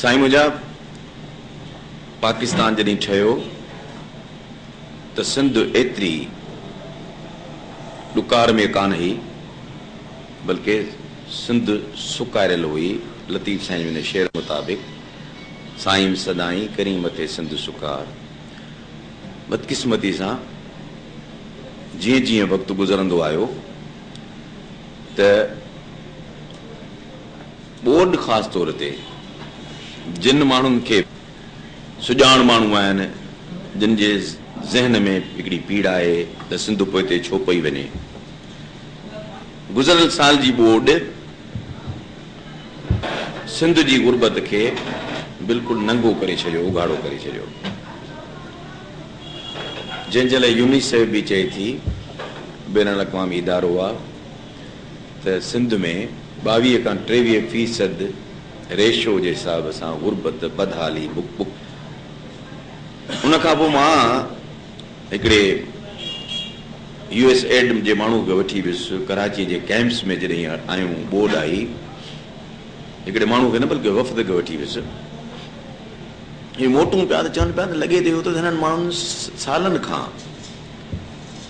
سائين منهنجا، پاڪستان جڏهن ٺهيو ته سنڌ ايتري ڏڪار ۾ ڪانه هئي، بلڪه سنڌ سڪاريل هئي، لطيف سائين جي ان شعر مطابق، سائين سدائين ڪرين مٿي سنڌ سڪار. بدقسمتي سان جيئن جيئن وقت گذرندو آيو ته ٻوڏ خاص طور تي جن ماڻهن کي سڄاڻ ماڻهو آهن جن جي ذهن ۾ هڪڙي پيڙا آهي ته سنڌ پوئتي ڇو پئي وڃي. گذريل سال جي ٻوڏ سنڌ جي غربت کي بلڪل ننگو ڪري ڇڏيو، اگهاڙو ڪري ڇڏيو. جنهن جي لاء يونيسيف به چئي ٿي، بين الاقوامي ادارو آ، ته سنڌ ۾ 22 کان 23 فيصد ريشو جي حساب سان غربت، بدحالي، بک بک. ان کان پوء مان هڪڙي يو ايس ايڊ جي ماڻهو کي وٺي ويس ڪراچي جي ڪئمپس ۾ جڏهن آيون ٻوڏ آئي هڪڙي ماڻهو کي نه بلڪه وفد کي وٺي ويس هي موٽون پيا ته چون پيا ته لڳي ٿو ته هنن ماڻهن سالن کان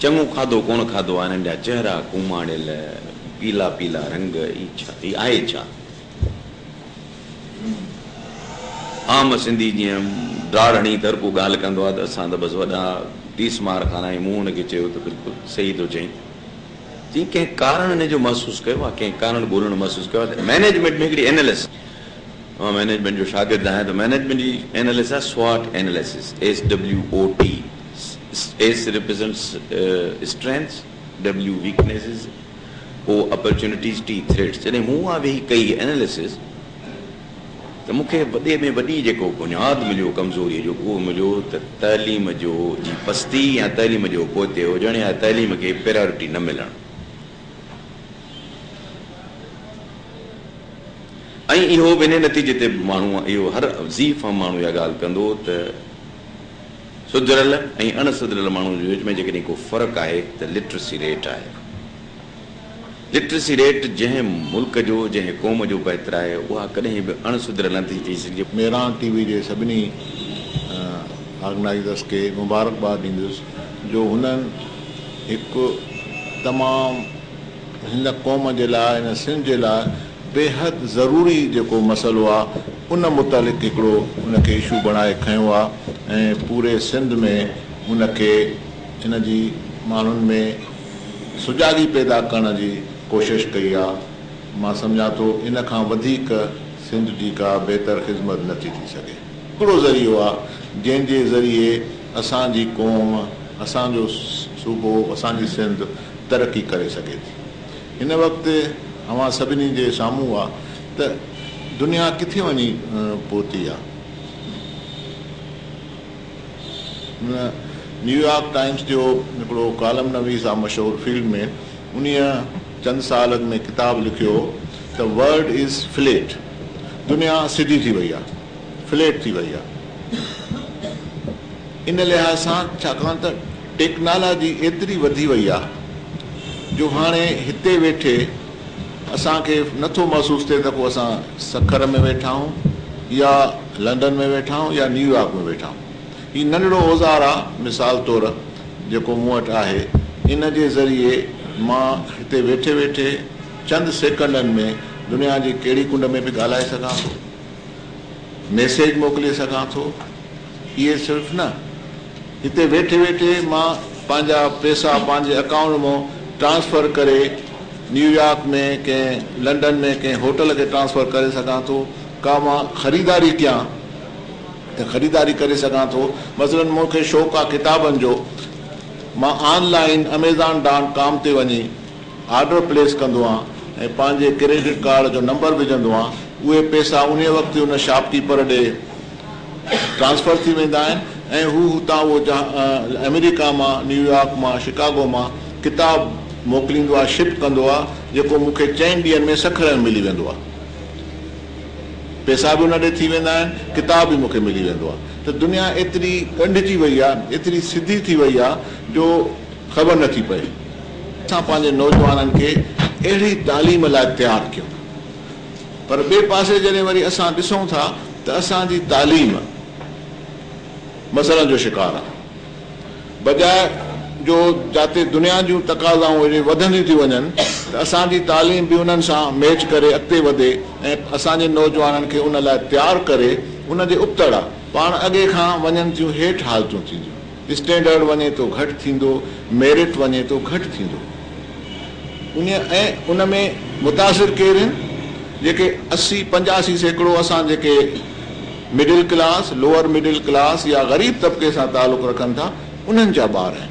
چڱو کاڌو ڪونه کاڌو آهي هنن جا چهرا ڪوماڻيل پيلا پيلا رنگ هي ڇا هي آهي ڇا؟ عام سنڌي جيئن ڊاڙ هڻي ته هر ڪو ڳالهه ڪندو آهي ته اسان ته بس وڏا تيس مار خانا آهيون. مون هن کي چيو ته بلڪل صحيح ٿو چئين. چيائين ڪنهن ڪارڻ ان جو محسوس ڪيو آهي؟ ڪنهن ڪارڻ ڳولڻ محسوس ڪيو آهي ته مئنيجمينٽ ۾ هڪڙي اينالسس، مان مئنيجمينٽ جو شاگرد آهيان ته مئنيجمينٽ جي اينالسس آهي سواٽ analysis, SWOT، S represents strengths, W weaknesses, O opportunities T threats جڏهن مون اها ويهي ڪئي ايناليسز ته مون کي وڏي ۾ وڏي جيڪو بنياد مليو ڪمزوريء جو اهو مليو ته تعليم جو جي پستي يا تعليم جو پوئتي هجڻ يا تعليم کي پريارٽي نه ملڻ ۽ اهو به انهي نتيجي تي ماڻهو اهو هر ذي فهم ماڻهو اها ڳالهه ڪندو ته سڌريل ۽ اڻ سڌريل ماڻهن جي وچ ۾ جيڪڏهن ڪو فرق آهي ته لٽرسي ريٽ آهي. لٽرسي ريٽ جنهن ملڪ جو، جنهن قوم جو بهتر آهي، اها ڪڏهن به اڻ سڌريل نه ٿي ٿي سگهي. مهراڻ ٽي وي جي سڀني آرگنائيزرس کي مبارڪباد ڏيندس جو هنن هڪ تمام هن قوم جي لاء هن سنڌ جي لاء بيحد ضروري جيڪو مسئلو آ ان متعلق هڪڙو ان کي اشو بڻائي کنيو آ ۽ پوري سنڌ ۾ ان کي ان جي ماڻهن ۾ سجاڳي پيدا ڪرڻ جي ڪوشش ڪئي آ مان سمجهان ٿو ان کان وڌيڪ سنڌ جي ڪا بهتر خدمت نه ٿي ٿي سگهي. هڪڙو ذريعو آ جنهن جي ذريعي اسان جي قوم اسان جو صوبو اسان جي سنڌ ترقي ڪري سگهي ٿي. هن وقت اوهان سڀني جي سامهون آ ته دنيا ڪٿي وڃي پهتي آ. نيويارڪ ٽائمز جو هڪڙو ڪالم نويس آ مشهور فيلڊ مين انهيء چند سال اڳ ۾ ڪتاب لکيو هو ته ورلڊ از فليٽ دنيا سڌي ٿي وئي آ فليٽ ٿي وئي آ. ان لحاظ سان ڇاڪاڻ ته ٽيڪنالاجي ايتري وڌي وئي آ جو هاڻي هتي ويٺي اسان کي نه ٿو محسوس ٿئي ته ڪو اسان سکر ۾ ويٺا آهيون يا لنڊن ۾ ويٺا آهيون يا نيويارڪ ۾ ويٺا آهيون. هي ننڍڙو اوزار آ مثال طور جيڪو مون وٽ آهي ان جي ذريعي مان هتي ويٺي ويٺي چند سيڪنڊن ۾ دنيا جي ڪهڙي ڪنڊ ۾ به ڳالهائي سگهان ٿو. ميسيج موڪلي سگهان ٿو. اهي صرف نه، هتي ويٺي ويٺي مان پنهنجا پئسا پنهنجي اڪائونٽ مان ٽرانسفر ڪري نيويارڪ ۾ ڪنهن لنڊن ۾ ڪنهن هوٽل کي ٽرانسفر ڪري سگهان ٿو، ڪا مان خريداري ڪيان ته خريداري ڪري سگهان ٿو. مثلاً مون کي شوق آ ڪتابن جو، مان آن لائين اميزان ڊاٽ ڪام تي وڃي آرڊر پليس ڪندو آهيان ۽ پنهنجي ڪريڊٽ ڪارڊ جو نمبر وجهندو آهيان، اهي پئسا انهيء وقت ئي ان شاپ ڪيپر ڏي ٽرانسفر ٿي ويندا آهن ۽ هو هتان اهو آمريڪا مان، نيويارڪ مان، شڪاگو مان ڪتاب موڪليندو آهي، شپ ڪندو آهي، جيڪو مون کي چئن ڏينهن ۾ سکر ۾ ملي ويندو آهي. پئسا به ان ڏي ٿي ويندا آهن، ڪتاب به مون کي ملي ويندو آهي. ته دنيا ايتري ڳنڍجي وئي آهي، ايتري سڌي ٿي وئي آهي جو خبر نه ٿي پئي. اسان پنهنجي نوجوانن کي اهڙي تعليم لاء تيار ڪيون پر ٻئي پاسي جڏهن وري اسان ڏسون ٿا ته اسان جي تعليم مسئلن جو شڪار آهي. بجاء جو جاتي دنيا جون تقاضائون ايڏي وڌنديون ٿيون وڃن ته اسان جي تعليم به انهن سان ميچ ڪري اڳتي وڌي ۽ اسان جي نوجوانن کي ان لاء تيار ڪري ان جي ابتڙ آ پاڻ اڳي کان وڃن ٿيون هيٺ حالتون ٿينديون اسٽينڊرڊ وڃي ٿو گهٽ ٿيندو ميرٽ وڃي ٿو گهٽ ٿيندو ان ۽ ان ۾ متاثر ڪير آهن جيڪي 80 85% اسان جيڪي middle class, lower middle class يا غريب طبقي سان تعلق رکن ٿا انهن جا ٻار آهن.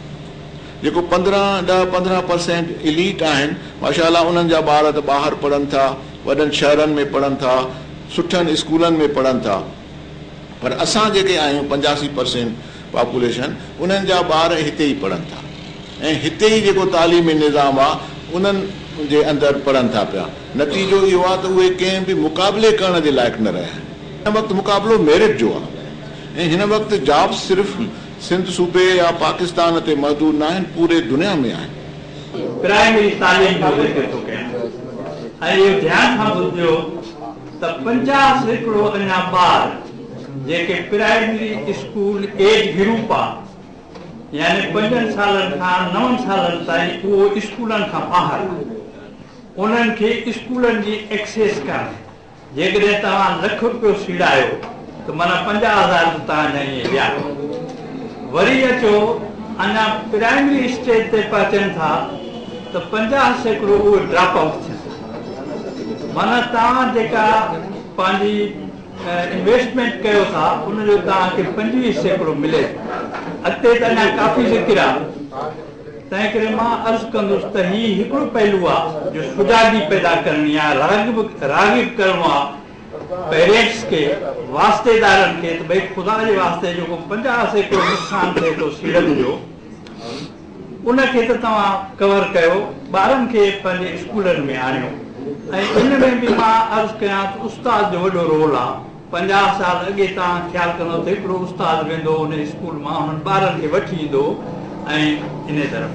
جيڪو 15 10 15% ايليٽ آهن ماشاء الله انهن جا ٻار ته ٻاهر پڙهن ٿا، وڏن شهرن ۾ پڙهن ٿا، سٺن اسڪولن ۾ پڙهن ٿا پر اسان جيڪي آهيون 85% پاپوليشن انهن جا ٻار هتي ئي پڙهن ٿا ۽ هتي ئي جيڪو تعليمي نظام آ انهن جي اندر پڙهن ٿا پيا. نتيجو اهو آ ته اهي ڪنهن به مقابلي ڪرڻ جي لائق نه رهيا آهن. هن وقت مقابلو ميرٽ جو آ ۽ هن وقت جابس صرف سنڌ صوبي يا پاڪستان تي محدود ناهن پوري دنيا ۾ آهن. پرائمري تعليم جو ذڪر ٿو ڪيان ۽ اهو ڌيان سان ٻڌجو ته 50% اڃا ٻار جيڪي پرائمري اسڪول ايج گروپ آ يعني 5 سالن کان 9 سالن تائين اهو اسڪولن کان ٻاهر آ انهن کي اسڪولن جي ايڪسيس ڪانهي. جيڪڏهن توهان لک روپيو سيڙايو ته معنيٰ 50,000 ته توهان جا ائين ويا. وري اچو اڃا پرائمري اسٽيج تي پهچن ٿا ته 50% اهي ڊراپ آئوٽ ٿين ٿا. معنيٰ توهان جيڪا پنهنجي انويسٽمينٽ ڪيو ٿا ان جو توهان کي 25% ملي ٿو. اڳتي ته اڃا ڪافي ذڪر آهي. تنهن ڪري مان عرض ڪندس ته هي هڪڙو پهلو آ جو سجاڳي پيدا ڪرڻي آ، راغب راغب ڪرڻو آ پيرينٽس کي، واسطيدارن کي ته ڀئي خدا جي واسطي جيڪو 50% نقصان ٿئي ٿو سيڙپ جو ان کي ته توهان ڪور ڪيو، ٻارن کي پنهنجي اسڪولن ۾ آڻيو ۽ ان ۾ به مان عرض ڪيان ته استاد جو وڏو رول آ. 50 سال اڳي توهان خيال ڪندؤ ته هڪڙو استاد ويندو هو ان اسڪول مان انهن ٻارن کي وٺي ايندو هو ۽ انهي طرف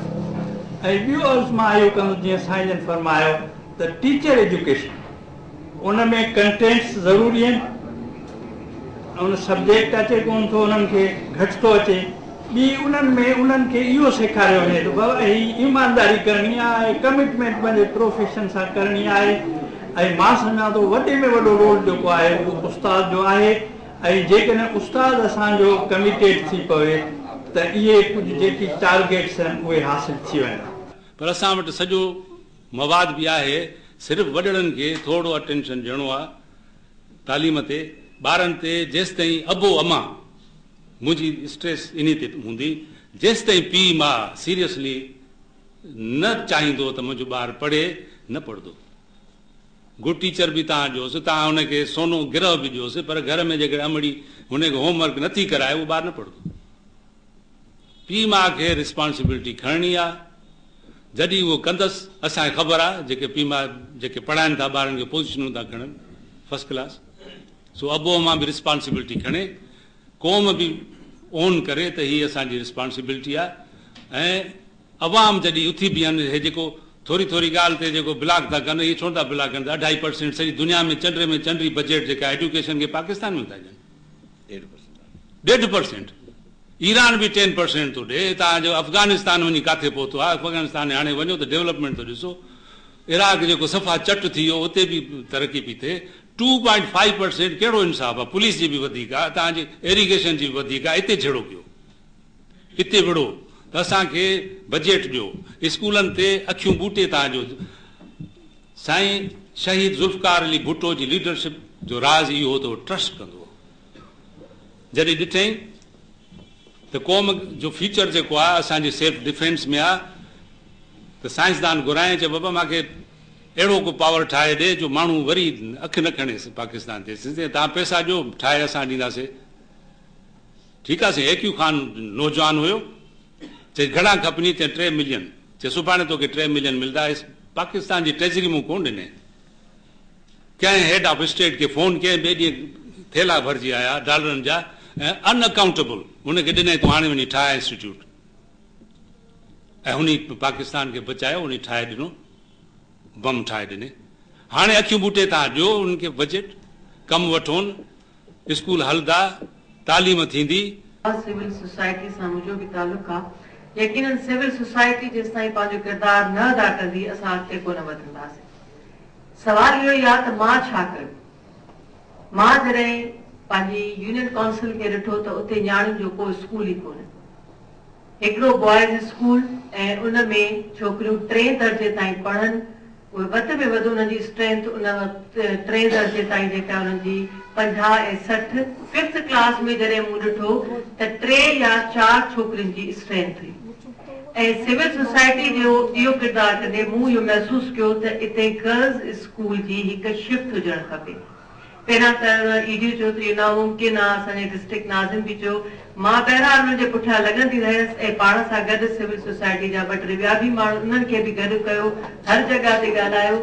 ۽ ٻيو عرض مان اهو ڪندس جيئن سائين جن فرمايو ته ٽيچر ايجوڪيشن ان ۾ ڪنٽينٽس ضروري آهن ان سبجيڪٽ اچي ڪونه ٿو انهن کي گهٽ ٿو اچي ٻي انهن ۾ انهن کي اهو سيکاريو وڃي ته بابا هي ايمانداري ڪرڻي آهي ڪمٽمينٽ پنهنجي پروفيشن سان ڪرڻي آهي ۽ مان سمجهان ٿو وڏي ۾ وڏو رول جيڪو آهي اهو استاد جو آهي ۽ جيڪڏهن استاد اسان جو ڪميٽيڊ ٿي پوي ته اهي ڪجهه جيڪي ٽارگيٽس آهن اهي حاصل ٿي ويندا. پر اسان وٽ سڄو مواد به آهي صرف وڏڙن کي ٿورڙو اٽينشن ڏيڻو آ تعليم تي ٻارن تي جيستائين ابو امان منهنجي اسٽريس انهي تي هوندي جيستائين پيء ماء سيريسلي نه چاهيندو ته منهنجو ٻار پڙهي نه پڙهندو. گڊ ٽيچر به توهان ڏيوس، توهان هن کي سونو گرهه به ڏيوس پر گهر ۾ جيڪڏهن امڙي هن کي هوم ورڪ نٿي ڪرائي اهو ٻار نه پڙهندو. پيء ماء کي رسپانسبلٽي کڻڻي آ جڏهن اهو ڪندس اسان کي خبر آ جيڪي پيء ماء جيڪي پڙهائن ٿا ٻارن کي پوزيشنون ٿا کڻن فرسٽ ڪلاس سو ابو امان به رسپانسبلٽي کڻي قوم به اون ڪري ته هي اسان جي رسپانسبلٽي آ ۽ عوام جڏهن اٿي بيهن هي جيڪو ٿوري ٿوري ڳالهه تي جيڪو بلاڪ ٿا ڪن اهي ڇو ٿا بلاڪ ڪن ته اڍائي پرسينٽ سڄي دنيا ۾ چنڊ ۾ چنڊي بجيٽ جيڪا ايڊيوڪيشن کي پاڪستان ۾ ٿا ڏين ڏيڍ پرسينٽ ايران به 10% ٿو ڏي توهان جو افغانستان وڃي ڪاٿي پهتو آهي افغانستان هاڻي وڃو ته ڊولپمينٽ ٿو ڏسو عراق جيڪو صفا چٽ ٿي ويو اتي به ترقي پئي ٿئي 2.5% ڪهڙو انصاف آهي پوليس جي به وڌيڪ آهي توهان جي ايريگيشن جي به وڌيڪ آهي اتي جهيڙو ڪيو اتي وڙهو ته اسان کي بجيٽ ڏيو، اسڪولن تي اکيون ٻوٽي توهان جو سائين شهيد ذوالفقار علي ڀٽو جي ليڊرشپ جو راز اهو هو ته هو ٽرسٽ ڪندو هو. جڏهن ڏٺئين ته قوم جو فيوچر جيڪو آهي اسان جي سيلف ڊفينس ۾ آهي ته سائنسدان گهرايائين چي بابا مان کي اهڙو ڪو پاور ٺاهي ڏي جو ماڻهو وري اک نه کڻي پاڪستان تي توهان پئسا ڏيو ٺاهي اسان ڏينداسين. ٺيڪ آ سائين اي ڪيو خان نوجوان هيو چي گهڻا کپني چي 3 ملين چي سڀاڻي توکي 3 ملين ملدا پاڪستان جي ٽريزري مون ڪون ڏني ڪنهن هيڊ آف اسٽيٽ کي فون ڪيائين ٻئي ڏينهن ٿيلها ڀرجي آيا ڊالرن جا ۽ ان اڪائونٽيبل هن کي ڏنائين تون هاڻي وڃي ٺاهه انسٽيٽيوٽ ۽ هن پاڪستان کي بچايو هن ٺاهي ڏنو بم ٺاهي ڏني هاڻي اکيون ٻوٽي توهان ڏيو انهن کي بجيٽ ڪم وٺون. اسڪول هلندا، تعليم ٿيندي. سول سوسائٽي سان منهنجو به تعلق آ. يقينن سول سوسائٽي جيستائين پنهنجو ڪردار نه ادا ڪندي اسان اڳتي ڪونه وڌنداسين. سوال اهو ئي آ ته مان ڇا ڪيو؟ مان جڏهن پنهنجي يونين ڪائونسل کي ڏٺو ته اتي نياڻين جو ڪو اسڪول ئي ڪونهي. هڪڙو بوائز اسڪول ۽ ان ۾ ڇوڪريون ٽئين درجي تائين پڙهن، اهي وڌ ۾ وڌ انهن جي اسٽرينٿ ان وقت ٽئين درجي تائين جيڪا انهن جي 50 ۽ 60، ففٿ ڪلاس ۾ جڏهن مون ڏٺو ته ٽي يا چار ڇوڪرين جي اسٽرينٿ هئي ۽ سول سوسائٽي جو اهو ڪردار ڪندي مون اهو محسوس ڪيو ته اتي گرلز اسڪول جي هڪ شفٽ هجڻ کپي. پهريان ته اي ڊي او چيو ته اهو ناممڪن آ، اسان جي ڊسٽرڪٽ ناظم به چيو. مان بهرحال انهن جي پٺيان لڳندي رهيس ۽ پاڻ سان گڏ سول سوسائٽي جا ٻه ٽي ٻيا به ماڻهو انهن کي به گڏ ڪيو، هر جڳهه تي ڳالهايو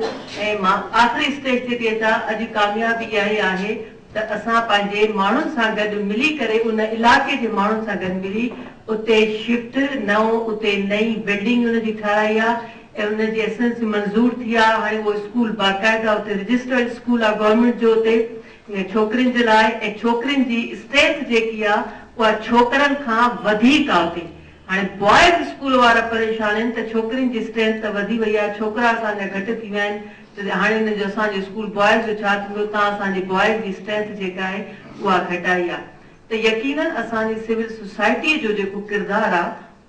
۽ مان آخري اسٽيج تي ٿي اچان. اڄ ڪاميابي اها ئي آهي ته اسان پنهنجي ماڻهن سان گڏ ملي ڪري ان علائقي جي ماڻهن سان گڏ ملي اتي شفٽ نئون اتي نئين بلڊنگ ان جي ٺهرائي آ ۽ ان جي ايس اين سي منظور ٿي آ، هاڻي اهو اسڪول باقاعده اتي رجسٽرڊ اسڪول آ گورنمينٽ جو اتي ڇوڪرين جي لاء ۽ ڇوڪرين جي اسٽرينٿ جيڪي آ اها ڇوڪرن کان وڌيڪ آ اتي هاڻي بوائز اسڪول وارا پريشان آهن ته ڇوڪرين جي اسٽرينٿ ته وڌي وئي آ ڇوڪرا اسان جا گهٽ ٿي ويا آهن ته هاڻي ان جو اسان جو اسڪول بوائز جو ڇا ٿيندو تان اسان جي بوائز جي اسٽرينٿ جيڪا آهي اها گهٽائي آ ته يقينن اسان جي سول سوسائٽي جو جيڪو ڪردار آ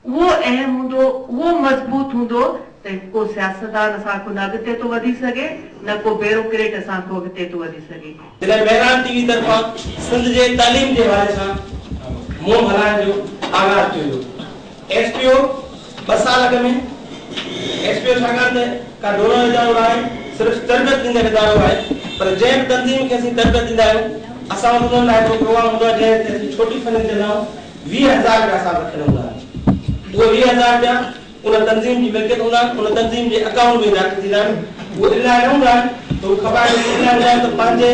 اهو اهم هوندو، اهو مضبوط هوندو ته ڪو سياستدان اسان کان نه اڳتي ٿو وڌي سگهي، نه ڪو بيروڪريٽ اسان کان اڳتي ٿو وڌي سگهي. جڏهن مهراڻ ٽي وي طرفان سنڌ جي تعليم جي حوالي سان مهم هلائڻ جو آغاز ٿيو هيو. ايس پي او ٻه سال اڳ ۾ ايس پي او ڇاڪاڻ ته ڪا ڊونر ادارو نه آهي صرف تربيت ڏيندڙ ادارو آهي پر جنهن به تنظيم کي اسين تربيت ڏيندا آهيون اسان وٽ انهن لاء هڪڙو پروگرام هوندو آهي جنهن کي اسين ڇوٽي فنڊنگ چوندا آهيون 20,000 رپيا اسان وٽ رکيل هوندا آهن. اهي 20,000 رپيا ان تنظيم جي ملڪيت هوندا آهن، ان تنظيم جي اڪائونٽ ۾ داخل ٿيندا آهن. اهي ان لاء نه هوندا آهن ته هو کپائي وٺي، ان لاء هوندا آهن ته پنهنجي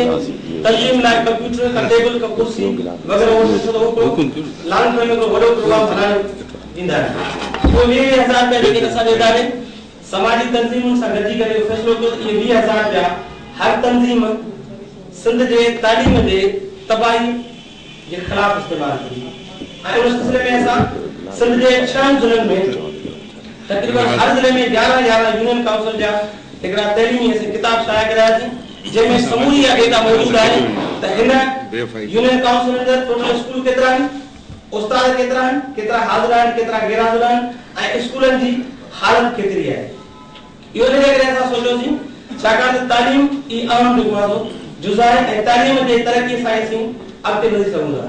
تنظيم لاء ڪمپيوٽر، ڪا ٽيبل، ڪا ڪرسي وغيره وٺي ڇو ته هو هڪڙو لانگ ٽرم ۾ هڪڙو وڏو پروگرام هلائڻ ايندا آهن. اهي 20,000 رپيا جيڪي اسان جي اداري سماجي تنظيمن سان گڏجي ڪري اهو فيصلو ڪيو ته اهي 20,000 رپيا هر تنظيم سنڌ جي تعليم جي تباهي جي خلاف استعمال ڪندي ۽ ان سلسلي ۾ اسان سنڌ جي ڇهن ضلعن ۾ تقريبن هر ضلعي ۾ 11 11 يونين ڪائونسل جا هڪڙا تعليمي اسين ڪتاب شايع ڪراياسين جنهن ۾ سموري اها ڊيٽا موجود آهي ته هن يونين ڪائونسل اندر ٽوٽل اسڪول ڪيترا آهن، استاد ڪيترا آهن، ڪيترا حاضر آهن، ڪيترا غير حاضر آهن ۽ اسڪولن جي حالت ڪيتري آهي. اهو ان جي ڪري اسان سوچيوسين ڇاڪاڻ ته تعليم ئي اهم جيڪو آهي سو جز آهي ۽ تعليم جي ترقي سان ئي اسين اڳتي وڌي سگهون ٿا.